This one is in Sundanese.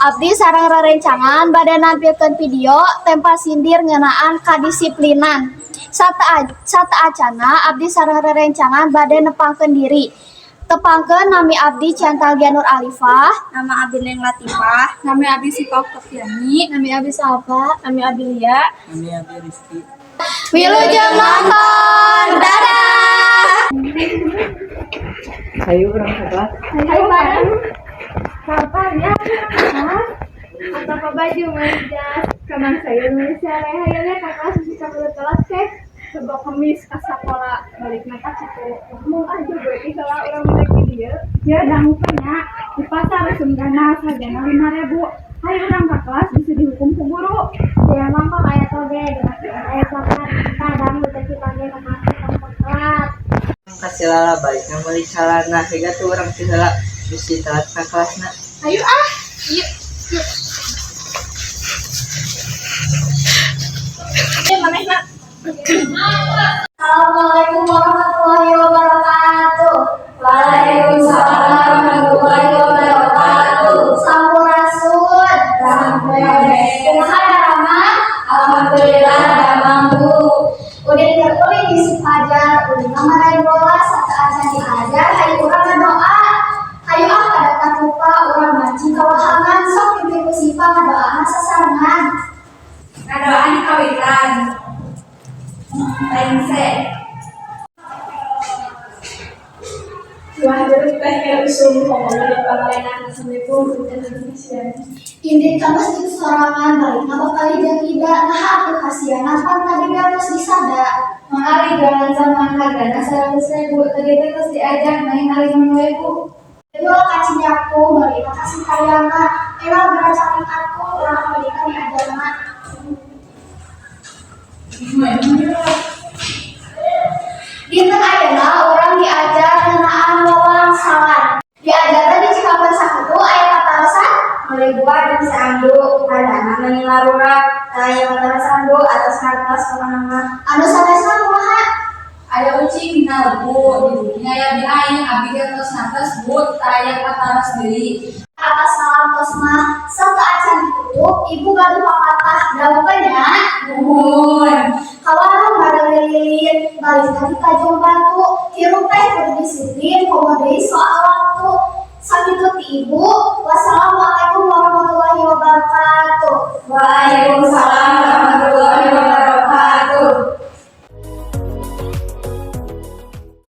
Abdi sareng rerencangan bade nampilkeun video tempa sindir ngeunaan kadisiplinan. Sateuacana abdi sareng rerencangan bade nepangkeun diri. Tepangkeun, nami abdi Chantal Gianur Alifah. Nama abdi Neng Latifah. Nami abdi Sipa Oktaviani. Nami abdi Salva. Nami abdi Lia. Nami abdi Rizky. Wilujeng nonton. Dadah. Ayo urang kelas. Ayo bareng. Kapan ya? Atau apa baju meuli jas kamang sayur meuli sare hayangnya ka kelas bisa kaburu telat teh. Coba kemis ka sakola balik ka situ. Mau aja gue ti heula urang meuli di dieu. Ya, dangukeun nya, di pasar usum ganas hargana 5.000. Hayu urang ka kelas, bisa dihukum ku guru. Ya emang kok aya toge, aya coklat, kadang teh kita ge ka kelas tong telat. Kasih lala baiknya meuli calana hingga tuh urang ti heula bisi telat ka kelasna. Ayo ah. Yuk. Yuk. Eh, manehna. Assalamualaikum warahmatullahi wabarakatuh. Waalaikumsalam warahmatullahi wabarakatuh. Sampurasun. Sampurasun. Kumaha daramang? Alhamdulillah damang, Bu. Udah keur ulin di si Fajar, ulin maraen bola sateuacan diajar, hayu urang ngadoa. Hayu ah, kada lupa urang mancing ka wahangan, sok pimpin ku Sipa ngadoana sasarengan. Ngadoan kawitan. Rengse. Wah, jeruk teh kayak usum ngomongnya di pangalenan. Assalamualaikum. Indonesia. Indit ka masjid sorangan, balikna bapali jeung ida, naha atuh kasianan, pan tadi ge tos disada. Mang Ali jualan sama hargana 100.000. Tadi teh tos diajak main ali 5.000. Kedua ka Cinyaku, balikna ka Sintayana, ewang geura caking atuh, urang kabalika diajarna. Dinten ayeuna urang diajar ngeunaan wawangsalan. Diajarna di Cikampek sakitu aya patarosan. Meuli buah jeung saambu hargana meuni larura. Teu aya patarosan, Bu, atos hartos pokona mah. Anu sanesna kumaha? Aya ucing dina lebu, di bumi aya bi aing, abi ge tos ngantos, Bu, teu aya pataros deui. Atas salantos mah sateuacan ditutup, ibu gaduh papatah, dangukeun nya. Nuhun. Ka warung ngadeuli lilin, balikna di tajung batu, hirup teh kudu disiplin, komo deui soal waktu. Sakitu ti ibu. Wassalamualaikum warahmatullahi wabarakatuh. Waalaikumsalam.